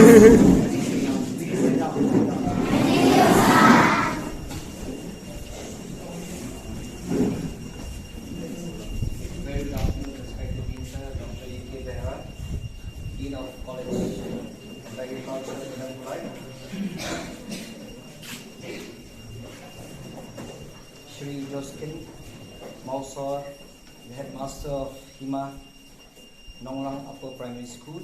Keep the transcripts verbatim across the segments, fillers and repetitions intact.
Very good afternoon, respected Dean Sir, Doctor U K Behera, Dean of College of Agriculture, Madam Kulai. Shri Joskin Mausor, the headmaster of Hima Nonglang Upper Primary School.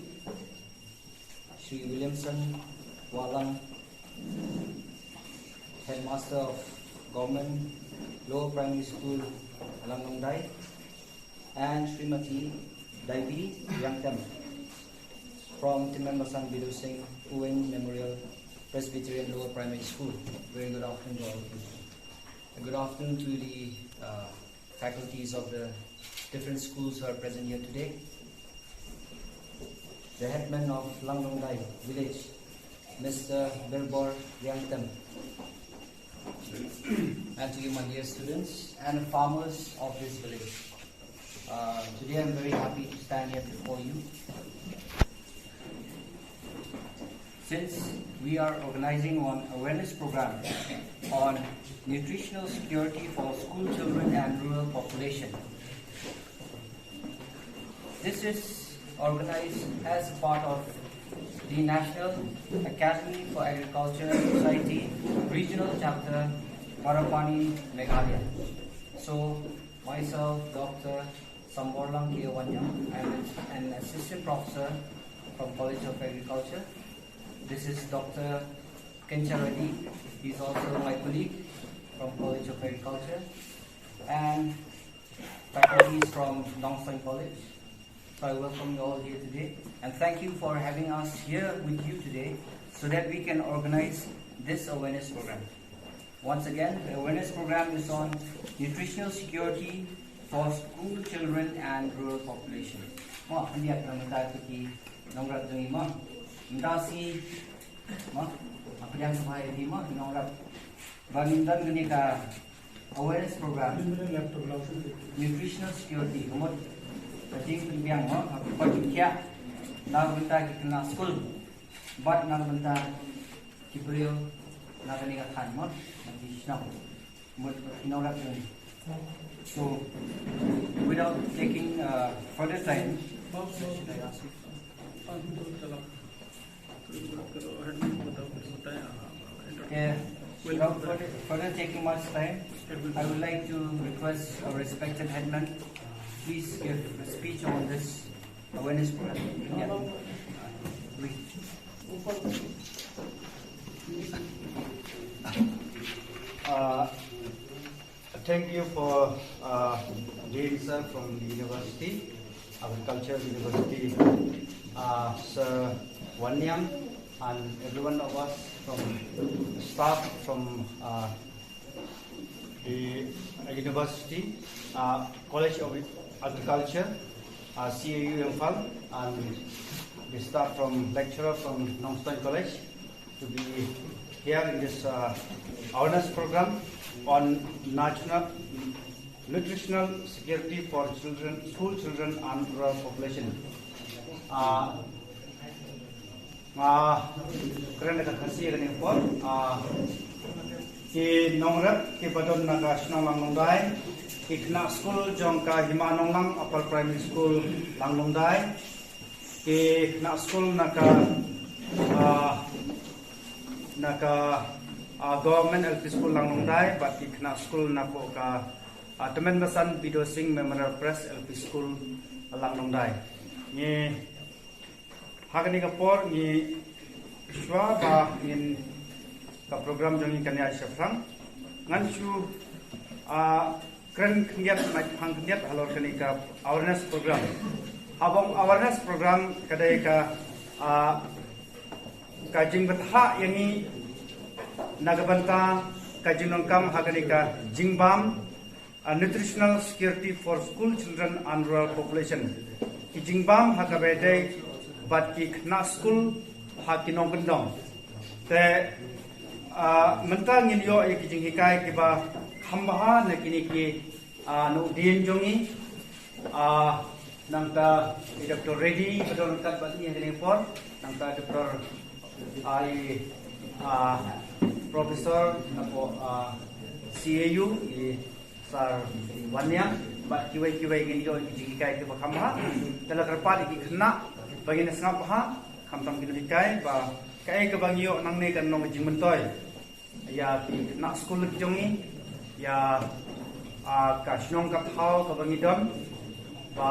Shri Williamson Walang, headmaster of Government Lower Primary School, Langdongdai, and Srimati Daibi Yangtem from Timembasan Bidosing Uwen Memorial Presbyterian Lower Primary School. Very good afternoon to all of you. A good afternoon to the uh, faculties of the different schools who are present here today. The headman of Langdongdai village, Mister Birbor Yangtem. And to you, my dear students and farmers of this village. Uh, today I'm very happy to stand here before you. Since we are organizing one awareness program on nutritional security for school children and rural population, this is organized as part of the National Academy for Agriculture Society Regional Chapter, Marapani, Meghalaya. So, myself, Doctor Samborlang K Wanyang, I am an assistant professor from College of Agriculture. This is Doctor Kencha Reddy. He's also my colleague from College of Agriculture. And faculties from Nongstoin College. So I welcome you all here today, and thank you for having us here with you today so that we can organize this awareness program. Once again, the awareness program is on nutritional security for school children and rural population. Mo, hynda ka mynta ki nongrep jong ngi mo. Mynta shi mo, apa yang sa ba ïa ki mo, ki nongrep. Ba ngin don kane ka awareness program, nutritional security, ka mut ka jingpynbiang mo, ha ka por jingkhia, na ka bynta ki khynnah skul, bad na ka bynta ki briew na kane ka thaiñ mo, na ki shnong, mut ki nongrep jong ngi. So, without taking uh, further time, should I ask you? Okay, without further, further taking much time, I would like to request our respected headman, please give a speech on this awareness program. Yeah. Please. Uh, Thank you for uh, Dean sir from the university, Agriculture University, uh, Sir Wanyang, and everyone of us from staff from uh, the university, uh, College of Agriculture, uh, C A U Imphal, and the staff from lecturer from Nongstoin College. To be here in this uh, awareness program on national nutritional security for children, school children and rural population. Uh, uh, kren ka Khasi kane ka por, uh, ki nongrep ki ba don na ka shnong Langdongdai, ki khynnah skul jong ka Hima Nonglang Upper Primary School Langdongdai, ki khynnah skul na ka ah, na ka ah, Government L P School Langdongdai bad ki khynnah skul na ka ah, Tymmen Basan Bidosing Memorial Press L P School Langdongdai. Ngi ha kane ka por ngi shuwa ba ngin ka program jong ngi kan ïaid shaphrang. Ngan shu ah, kren khyndiat, mait phang khyndiat halor kane ka awareness program. Haba ong awareness program ka dei ka ah, ka jingbthah ïa ngi na ka bynta ka jingdonkam ha kane ka jingbam, ah, nutritional security for school children and rural population. Ki jingbam ha kaba ïadei bad ki khynnah skul ha ki nongkyndong. Te ah, mynta ngin ïoh ïa ki jinghikai kiba kham bha na kine ki ah, nongdien jong ngi. Ah, nangta i Doctor Reddy ba don ryngkat bad ngi ha kane ka por, nangta Doctor Ai, ah, Professor napoh, ah, C A U, i Sir Wanniang, bad kiwei kiwei ngin ïoh ki jinghikai kiba kham bha. Te la kyrpad ïa ki khynnah ba ngin sngap bha, khamtam ki nonghikai, ba kaei kaba ngi ïoh nangne kan long ka jingmyntoi ïa ki khynnah skul ki jong ngi, ïa, ah, ka shnong ka thaw kaba ngi don, ba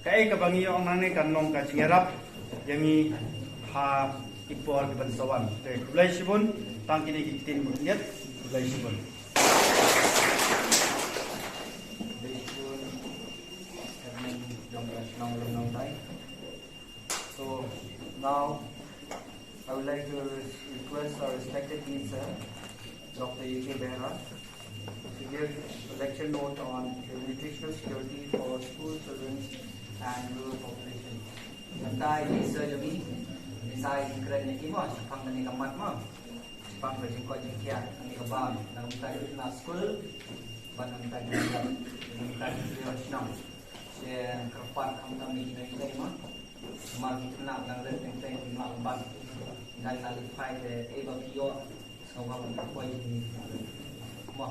kaei kaba ngi ïoh nangne kan long ka jingïarap ïa ngi ha ki por kiban sa wan. Te khublei shibun, tang kine ki ktien bun ïa, khublei shibun. Khublei shibun, Chairman jong ka shnong Lum Nongdai. So now I would like to request our respected minister, Doctor A K Behera, to give a lecture note on the nutritional security for school children and rural population. Mynta i minister jong ngi, i sa i kren ïa ki mo, shaphang kane ka mat mo. Shaphang ka jingkoit jingkhiah, kane ka bam, na ka bynta ki khynnah skul, bad na ka bynta ki khynnah, na ka bynta ki khynnah shnong. Te kyrpad khamtam ïa ki nonghikai mo. Namar ki khynnah nang rit teng teng ki mlak ban. Ngan la leit phai te ei ba ki ïoh. Sngewbha ban poi ïa ki. Mo.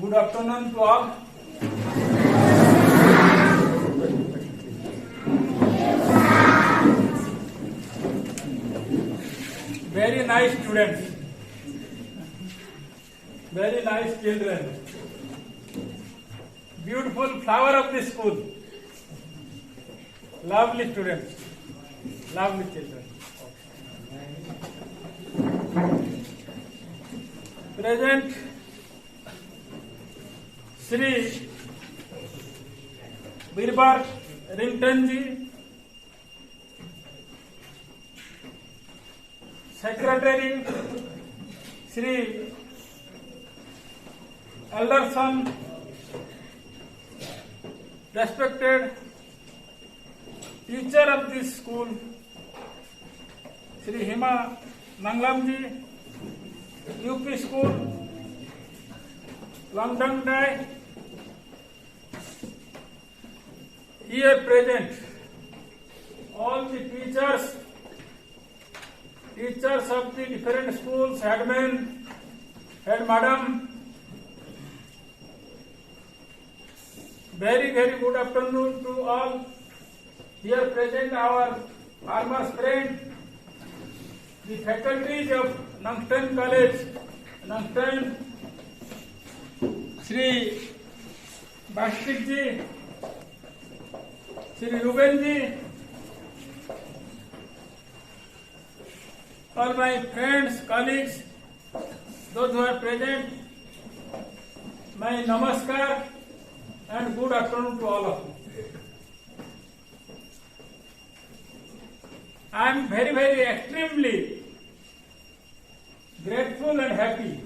Good afternoon to all. Very nice students. Very nice children. Beautiful flower of the school. Lovely students. Lovely children. Present, Shri Birbar Rington ji, Secretary, Shri Elderson, respected teacher of this school, Shri Hima Nanglam ji, U P school, Langdangdai, here present, all the teachers, teachers of the different schools, headmen, head madam, very, very good afternoon to all here present, our farmers friend, the faculties of Nangteng College, Nangteng, Shri Bastik ji, Shri Ruben ji, all my friends, colleagues, those who are present, my namaskar and good afternoon to all of you. I am very, very extremely grateful and happy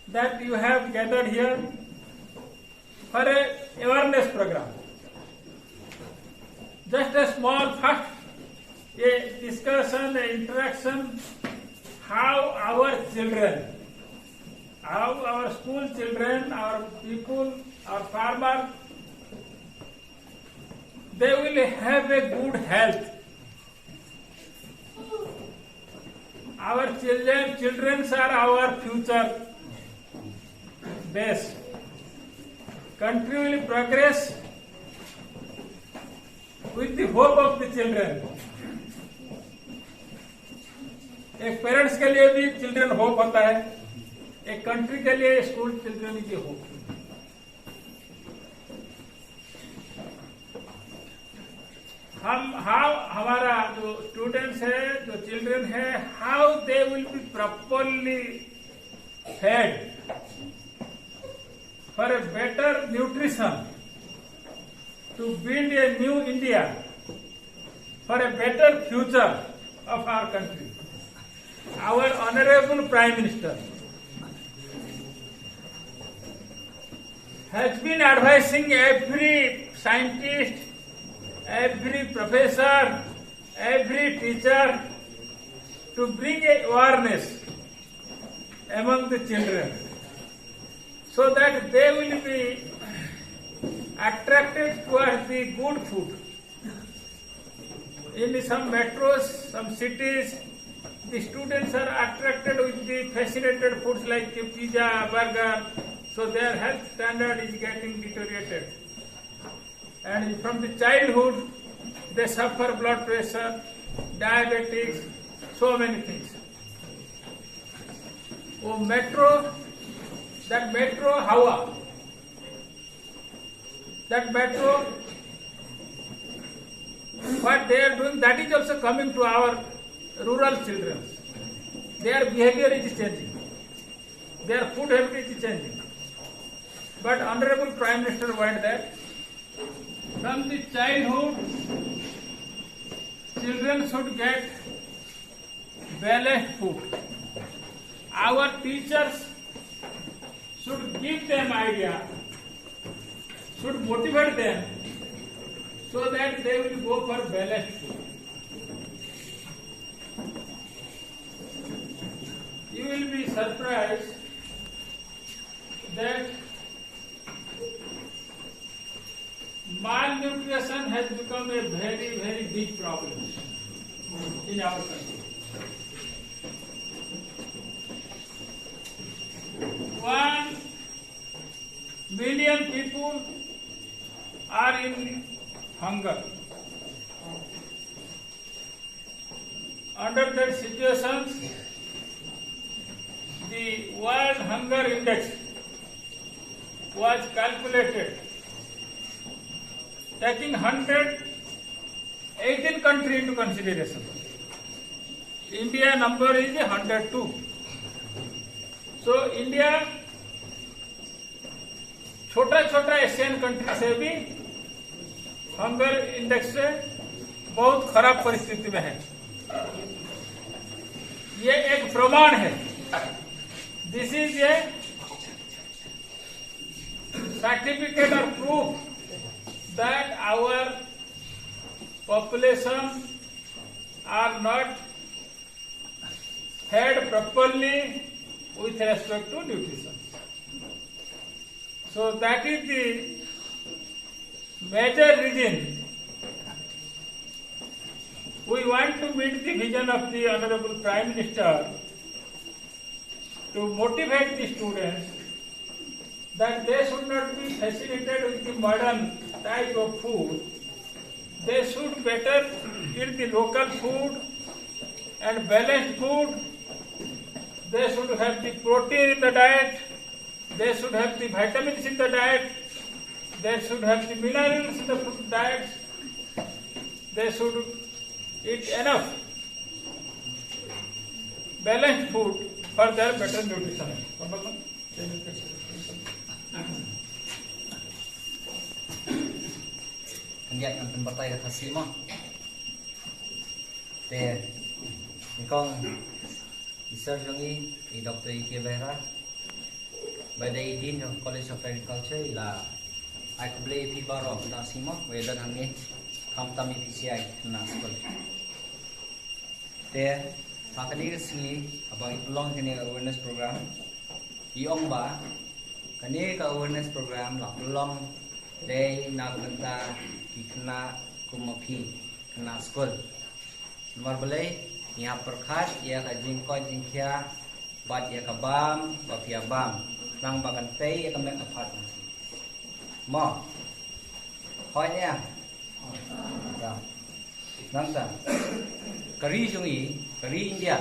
that you have gathered here for a awareness program. Just a small first, a discussion, a interaction, how our children, how our school children, our people, our farmers, they will have a good health. Our children, children are our future base. Country will progress with the hope of the children. एक पेरेंट्स के लिए भी children hope होता है, एक कंट्री के लिए school children की होप। हम, हाउ हमारा जो स्टूडेंट्स है, जो चिल्ड्रन है, how they will be properly fed for a better nutrition to build a new India, for a better future of our country. Our Honorable Prime Minister has been advising every scientist, every professor, every teacher to bring a awareness among the children. so that they will be attracted towards the good food. In some metros, some cities, the students are attracted with the fascinated foods like pizza, burger, so their health standard is getting deteriorated. And from the childhood, they suffer blood pressure, diabetics, so many things. Oh, metro, that metro hawa, that metro, what they are doing, that is also coming to our rural children. Their behavior is changing. Their food habit is changing. But Honorable Prime Minister want that from the childhood, children should get balanced food. Our teachers should give them idea, should motivate them so that they will go for balanced food. You will be surprised that malnutrition has become a very, very big problem in our country. One million people are in hunger. Under that situation, the World Hunger Index was calculated taking hundred eighteen country into consideration. India number is hundred two. So India छोटा छोटा Asian country से भी hunger index से बहुत खराब परिस्थिति में है। ये एक प्रमाण है। This is a certificate or proof that our population are not fed properly with respect to nutrition. So that is the major reason we want to meet the vision of the Honorable Prime Minister to motivate the students that they should not be fascinated with the modern type of food. They should better eat the local food and balanced food. They should have the protein in the diet. They should have the vitamins in the diet. They should have the minerals in the food diet. They should eat enough balanced food for their better nutrition. Khyndiat ngan pynbatai ka Khasi mo. Te, nyngkong i sir jong ngi, i Doctor E K Behera, ba dei i Dean jong College of Agriculture, i la ai khublei ïa phi baroh na sngi mo, ba ïa don hangne, khamtam ïa phi sha ïa kane ka skul. Te ha kane ka sngi haba ngi pynlong kane ka awareness program, ngi ong ba kane ka awareness program la pynlong dei na ka bynta ki khynnah kum ma phi, khynnah skul. Namar balei? Ngi hap pyrkhat ïa ka jingkoit jingkhiah bad ïa ka bam ba phi ïa bam, khnang ba kan tei ïa ka met ka phad. Mo. Hooid ne em? Nangta ka ri jong ngi, ka ri India,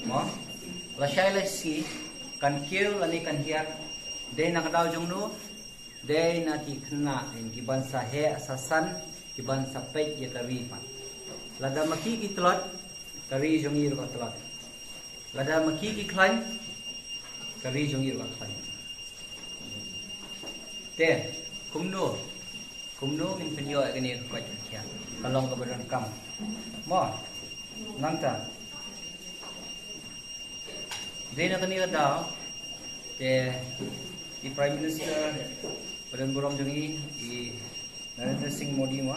mo, lashai lashisngi kan kiew lane kan hiar, dei na ka daw jong no? Dei na ki khynnah, ki ban sa heh sa san, ki ban sa peit ïa ka ri pat. Lada ma ki ki tlot, ka ri jong ngi ruh ka tlot. Lada ma ki ki khlaiñ, ka ri jong ngi ruh ka khlaiñ. Te kumno, kumno ngin pynïoh ïa kane ka koit ka khiah? Ka long kaba donkam, mo. Nangta dei na kane ka daw te i Prime Minister ba don burom jong ngi, i Narendra Singh Modi mo,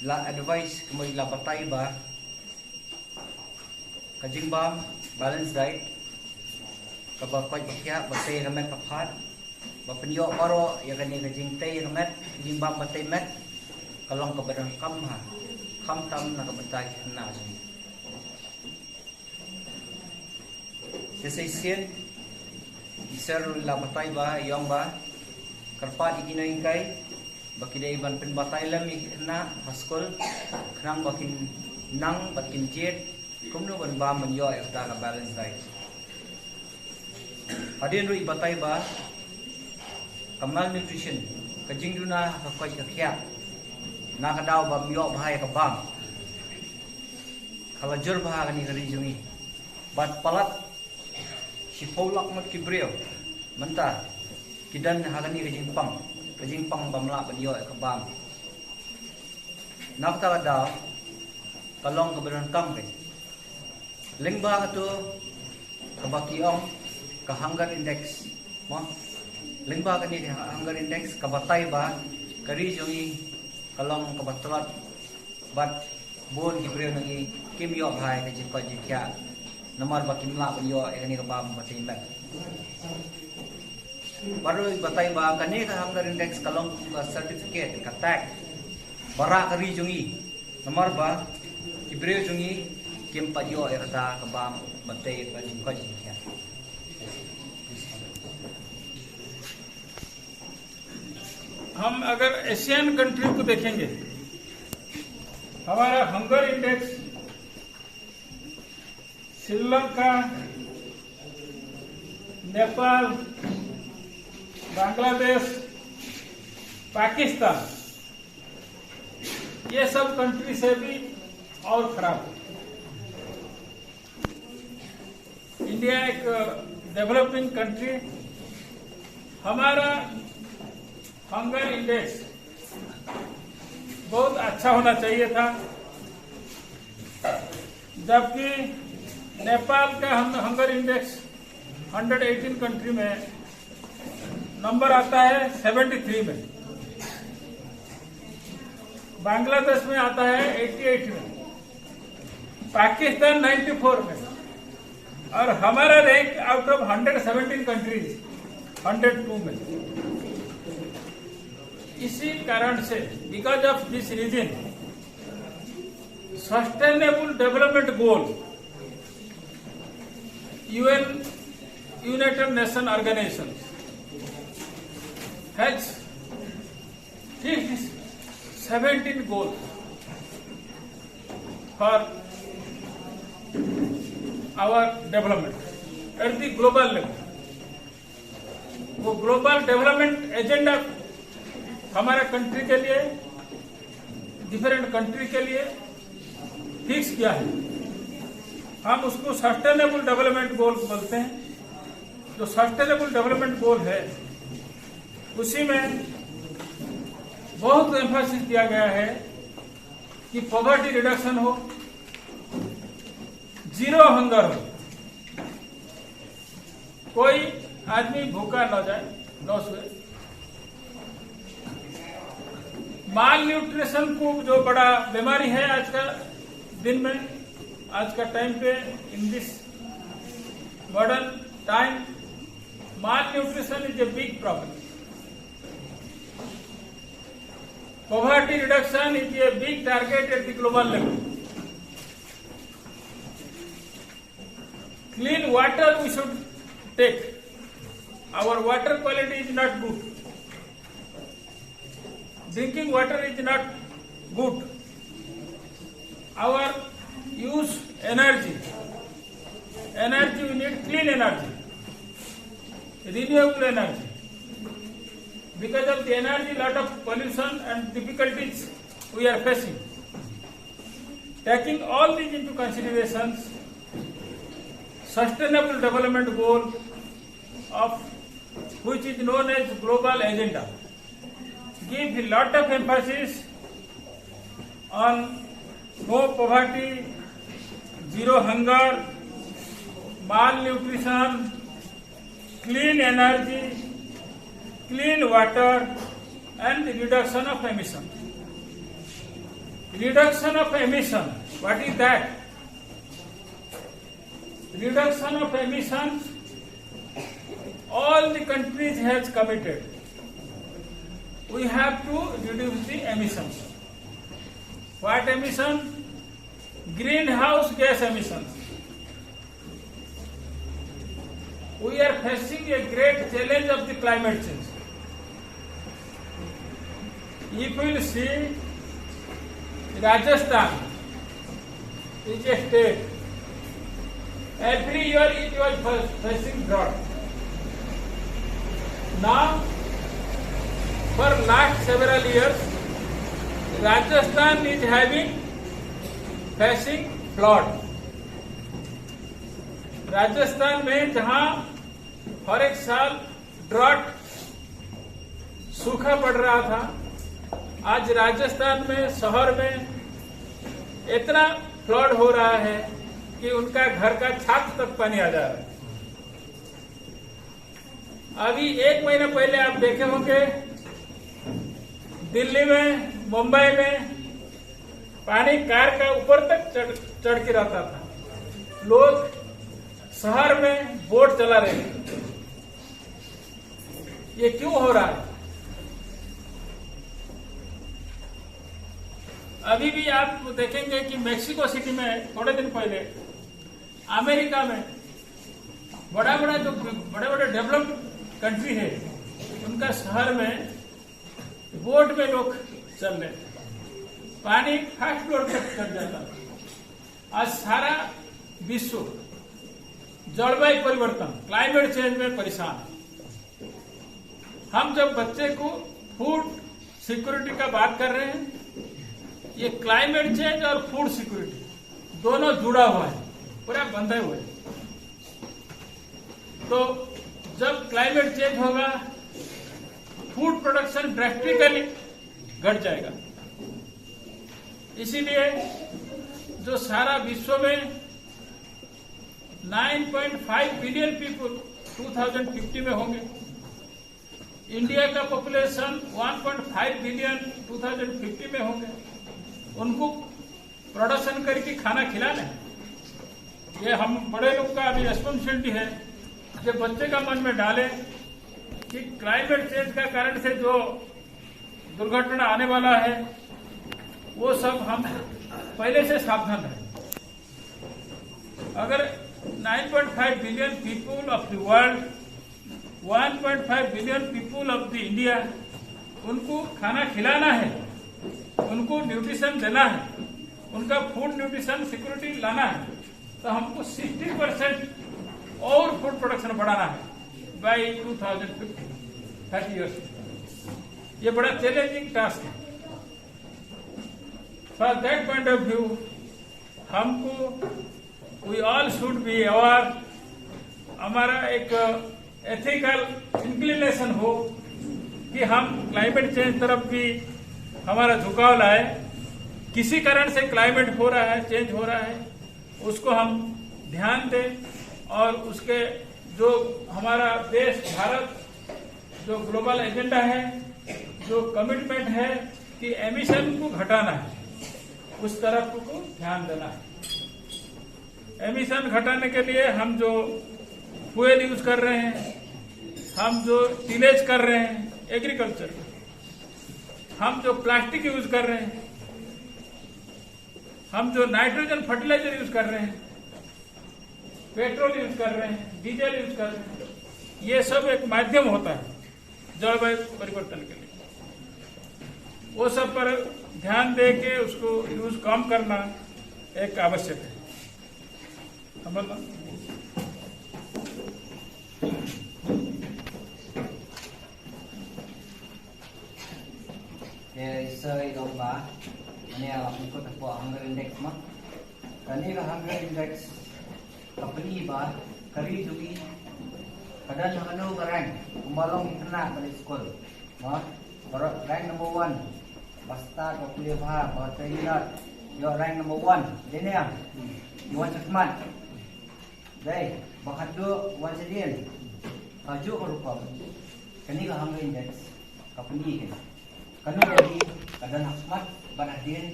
la advice, kumba i la batai ba ka jingbam, balanced diet, kaba koit ba khiah, ba tei ka met ka phad, ba pynïoh baroh ïa kane ka jingtei ka met, jingbam ba tei met, ka long kaba donkam ha, khamtam na ka bynta ki khynnah jong ngi. Te shisien, i Sir la batai ba, i ong ba, kyrpad ïa ki nonghikai, ba ki dei ban pynbatai lem ïa ki khynnah ha skul, khnang ba kin nang, ba kin jied, kumno ban bam ban ïoh ïa kata ka balanced diet. Hadien ruh i batai ba, ka malnutrition, ka jingduna ka koit ka khiah, na ka daw bam ïoh bha ïa ka bam, ka la jur bha ha kane ka ri jong ngi. Bad palat shiphew lak ngut ki briew mynta ki don ha kane ka jingpang, ka jingpang bym lah ban ïoh ïa ka bam. Na kata ka daw ka long kaba donkam keiñ. Lyngba kato kaba ki ong ka hunger index, mo? Lyngba kane ka hunger index ka batai ba ka ri jong ngi ka long kaba tlot, bad bun ki briew na ngi kim ïoh bha ïa ka jingkoit jingkhiah, namar ba kim lah ban ïoh ïa kane ka bam ba tei met. Bad ruh i batai ba kane ka hunger index ka long kum ka certificate, ka tag ba rah ka ri jong ngi, namar ba ki briew jong ngi kim pat ïoh ïa kata ka bam ba tei, ka jingkoit jingkhiah. हम अगर Asian country को देखेंगे, हमारा hunger index Sri Lanka, नेपाल, बांग्लादेश, पाकिस्तान, ये सब कंट्री से भी और खराब है। इंडिया एक डेवलपिंग कंट्री, हमारा हंगर इंडेक्स बहुत अच्छा होना चाहिए था, जबकि नेपाल का हम hunger index hundred eighteen country में नंबर आता है सेवेंटी थ्री में, बांग्लादेश में आता है एटी एट में, पाकिस्तान नाइंटी फ़ोर में, और हमारा rank out of hundred seventeen countries hundred two में। इसी कारण से, because of this reason, sustainable development goal, UN, United Nation Organization has fixed seventeen goals for our development at the global level। वो global development agenda हमारा कंट्री के लिए, different country के लिए फिक्स किया है। हम उसको सस्टेनेबल डेवलपमेंट गोल बोलते हैं। जो सस्टेनेबल डेवलपमेंट गोल है, उसी में बहुत एम्फेसिस दिया गया है कि पॉवर्टी रिडक्शन हो, जीरो हंगर हो, कोई आदमी भूखा ना जाए, ना सोए। माल न्यूट्रिशन को जो बड़ा बीमारी है आज का दिन में, आज का टाइम पे, in this modern time, malnutrition is a big problem। Poverty reduction is a big target at the global level। Clean water we should take। Our water quality is not good। Drinking water is not good। Our use energy, energy, we need clean energy, renewable energy। Because of the energy, lot of pollution and difficulties we are facing। Taking all these into consideration, sustainable development goal of, which is known as global agenda, give a lot of emphasis on no poverty, zero hunger, malnutrition, clean energy, clean water, and reduction of emission। Reduction of emission, what is that? Reduction of emissions the countries has committed, we have to reduce the emissions. What emission? Greenhouse gas emissions. We are facing a great challenge of the climate change. If we will see, Rajasthan is a state. Every year it was fa- facing drought. Now, for last several years, Rajasthan is having facing flood. Rajasthan में जहां हर एक साल ड्रॉट, सूखा पड़ रहा था, आज राजस्थान में शहर में इतना फ्लड हो रहा है कि उनका घर का छत तक पानी आ जा रहा है। अभी एक महीना पहले आप देखे होंगे, दिल्ली में, मुंबई में पानी कार का ऊपर तक चढ़ चढ़ के रहता था। लोग शहर में बोट चला रहे थे। ये क्यों हो रहा है? अभी भी आप देखेंगे कि मेक्सिको सिटी में थोड़े दिन पहले, अमेरिका में बड़ा बड़ा जो बड़े बड़े डेवलप्ड कंट्री है, उनका शहर में बोट में लोग चल रहे, पानी फर्स्ट फ्लोर तक चढ़ जाता। आज सारा विश्व जलवायु परिवर्तन, क्लाइमेट चेंज में परेशान है। हम जब बच्चे को फूड सिक्योरिटी का बात कर रहे हैं, ये क्लाइमेट चेंज और फूड सिक्योरिटी दोनों जुड़ा हुआ है, पूरा बंधे हुए हैं। तो जब क्लाइमेट चेंज होगा, फूड प्रोडक्शन ड्रास्टिकली घट जाएगा। इसीलिए जो सारा विश्व में nine point five billion people two thousand fifty में होंगे, इंडिया का population one point five billion two thousand fifty में होंगे, उनको प्रोडक्शन करके खाना खिलाना है। ये हम बड़े लोग का अभी रिस्पॉन्सिबिलिटी है कि बच्चे का मन में डालें कि क्लाइमेट चेंज का कारण से जो दुर्घटना आने वाला है, वो सब हम पहले से सावधान रहें। अगर nine point five billion people of the world, one point five billion people of the India, उनको खाना खिलाना है, उनको न्यूट्रिशन देना है, उनका फूड न्यूट्रिशन सिक्योरिटी लाना है, तो हमको सिक्सटी परसेंट और फूड प्रोडक्शन बढ़ाना है by two thousand fifty, thirty years. ये बड़ा चैलेंजिंग टास्क है। For that point of view, हमको, we all should be aware, हमारा एक एथिकल इंक्लिनेशन हो कि हम क्लाइमेट चेंज तरफ भी हमारा झुकाव लाए। किसी कारण से क्लाइमेट हो रहा है, चेंज हो रहा है, उसको हम ध्यान दें और उसके जो हमारा देश भारत जो ग्लोबल एजेंडा है, जो कमिटमेंट है कि एमिशन को घटाना है, उस तरफ को ध्यान देना है। एमिशन घटाने के लिए हम जो फ्यूल यूज कर रहे हैं, हम जो टिलेज कर रहे हैं एग्रीकल्चर, हम जो प्लास्टिक यूज कर रहे हैं, हम जो नाइट्रोजन फर्टिलाइजर यूज कर रहे हैं, पेट्रोल यूज कर रहे हैं, डीजल यूज कर रहे हैं, ये सब एक माध्यम होता है जलवायु परिवर्तन के लिए। वो सब पर ध्यान दे के उसको यूज कम करना एक आवश्यक है। हम लोग ना Te isa i dong ba, mane la pun ko tapo hunger index ma. Kani ka hunger index ka pyni ba ka ri jong ngi ka don ha kano ka rank, kumba long ki khynnah ba leit skul. Ma, baroh rank number one. Ba stad, ba pule bha, ba trained, ïoh rank number one. Dei ne em? Ki wan shakhmat. Dei, ba khatduh wan shadien. Kajuh ka rukom. Kane ka hunger index ka pyni kane. Kano ka ri ka don ha khmat bad hadien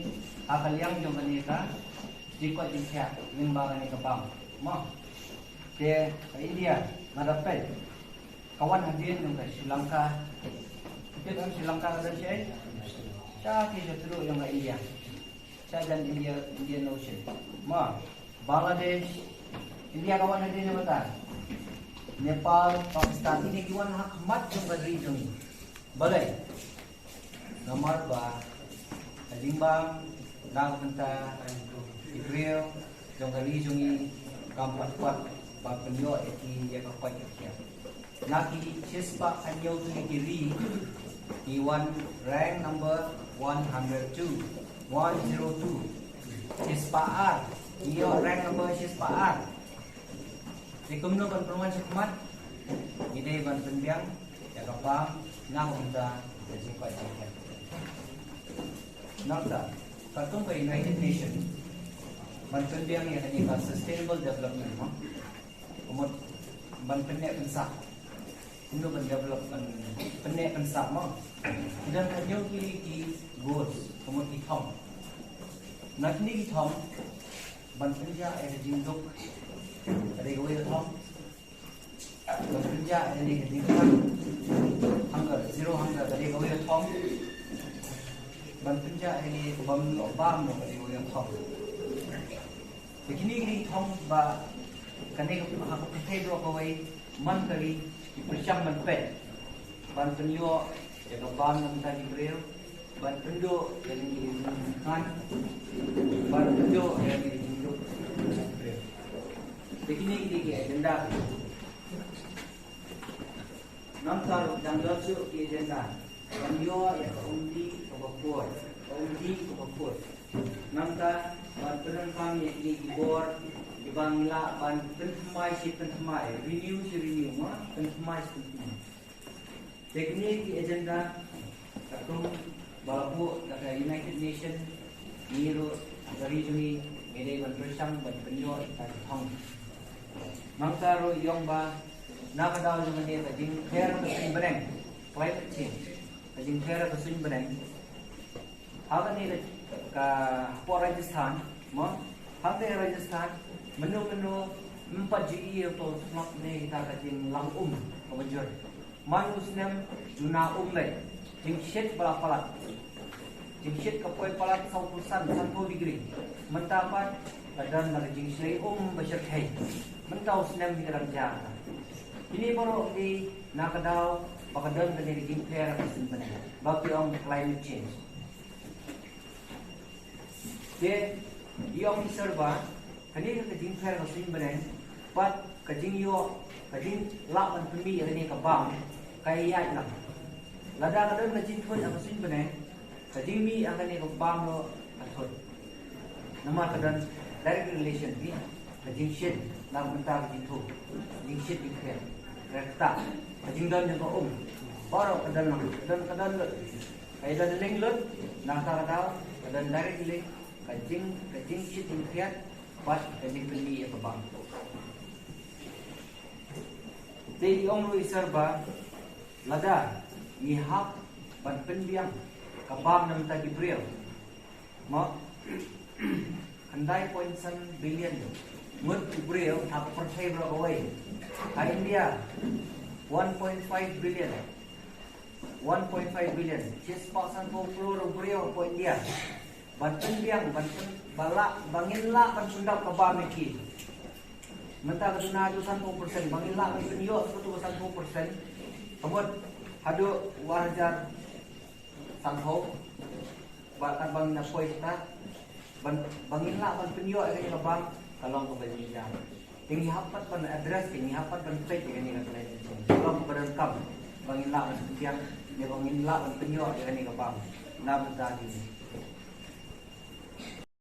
ha ka liang jong kane ka jingkoit jingkhiah lyngba kane ka bam. Mo. Te ka India nga da peit. Ka wan hadien jong ka Sri Lanka. Tip em Sri Lanka ka don shaei? Sha ki shatru jong ka India. Sha jan India, Indian Ocean. Mo, Bangladesh, India ka wan hadien jong kata. Nepal, Pakistan, kine ki wan ha khmat jong ka ri jong ngi. Balei? Namar ba ka jingbam na ka bynta ki briew jong ka ri jong ngi kam pat kwah ban pynïoh ïa ki ïa ka koit ka khiah. Na ki shispah hynñiew tylli ki ri, ngi wan rank number one hundred two, one zero two. Shispah ar, ngi ïoh rank number shispah ar. Te kumno ban pynwan shakhmat? Ngi dei ban pynbiang ïa ka bam na ka bynta ka jingkoit jingkhiah. Nangta, katkum ka United Nation ban pynbiang ïa kane ka Sustainable Development, mo. Ka mut ban pynneh pynsah. Kumno ban develop, ban pynneh pynsah, mo. Ki don hynñiew tylli ki goals, ka mut ki thong. Na kine ki thong, ban pynjah ïa ka jingduk, ka dei kawei ka thong. Ban pynjah ïa ka jingkhlad, hunger, zero hunger, ka dei kawei ka thong. Ban pynjah ïa ka bam noh bam noh, ka dei kawei ka thong. Te kine ki dei ki thong ba kane ka, ha ka pyrthei baroh kawei, man ka ri, ki pyrshang ban peit ban pynïoh ïa ka bam na ka bynta ki briew, ban pynduh ïa kine ki jingkhan, ban pynduh ïa kine ki jingduk. Te kine ki dei ki agenda. Nangta ruh dang don shuh ki agenda ban ïoh ïa ka umdih kaba khuid, ka umdih kaba khuid. Nangta ban pyndonkam ïa kine ki bor kiba ngi lah ban pynthymmai shi pynthymmai, renew shi renew, mo, pynthymmai shi pynthymmai. Te kine ki agenda katkum ba la buh da ka United Nation, ngi ruh ha ka ri jong ngi ngi dei ban pyrshang ban pynïoh ïa kita ki thong. Nangta ruh ïong ba na ka daw jong kane ka jingpher ka suiñ bneng, climate change, ka jingpher ka suiñ bneng. Ha kane ka, ka hapoh Rajasthan, mo, hangtei Rajasthan, mynno mynno ym pat ju ïohi ïa uto u slap ne kita ka jinglang um kaba jur. Man u snem duna um lei. Jingshit ba la palat. Jingshit ka poi palat saw phew san, sanphew degree. Mynta pat ka don la ka jingshlei um ba shyrkhei. Mynta u snem hi ka dang jia kata. Kine baroh ki dei na ka daw ba ka don kane ka jingpher ka suiñ bneng, ba ki ong climate change. Te ïa ong i sir ba kane ka jingpher ka suiñ bneng bad ka jingïoh, ka jinglah ban pynmih ïa kane ka bam ka ïaid lang. Lada ka don ka jingthut ha ka suiñ bneng, ka jingmih ïa kane ka bam ruh ka thut. Namar ka don direct relation hi ka jingshit na ka bynta ka jingthut, jingshit jingpher. Ka kata ka jingdon jong ka um baroh ka don lang, ka don, ka don lut. Ka ïa don link lut na kata ka daw, ka don direct link, ka jing, ka jingshit jingkhiat bad ka jingpynmih ïa ka bam. Te i ong ruh i sir ba lada ngi hap ban pynbiang ka bam na bynta ki briew, mo, khyndai point san billion ngut u briew ha ka pyrthei baroh kawei. Ha India one point five billion. One point five billion. Shispah sanphew klur u briew hapoh India. Ban pynbiang, ban pyn, ba lah, ba ngin lah ban pyndap ka bam ïa ki. Mynta ka duna haduh sanphew percent, ba ngin lah ban pynïoh shuh ka sanphew percent. Ka mut haduh ar hajar sanphew. Ba, katba ngin ïa poi shata, ban, ba ngin lah ban pynïoh ïa kane ka bam, ka long kaba jynjar. Te ngi hap pat ban address, te ngi hap pat ban peit ïa kane ka climate change. Ka long kaba donkam ba ngin lah ban pynbiang ne ba ngin lah ban pynïoh ïa kane ka bam na bynta kine.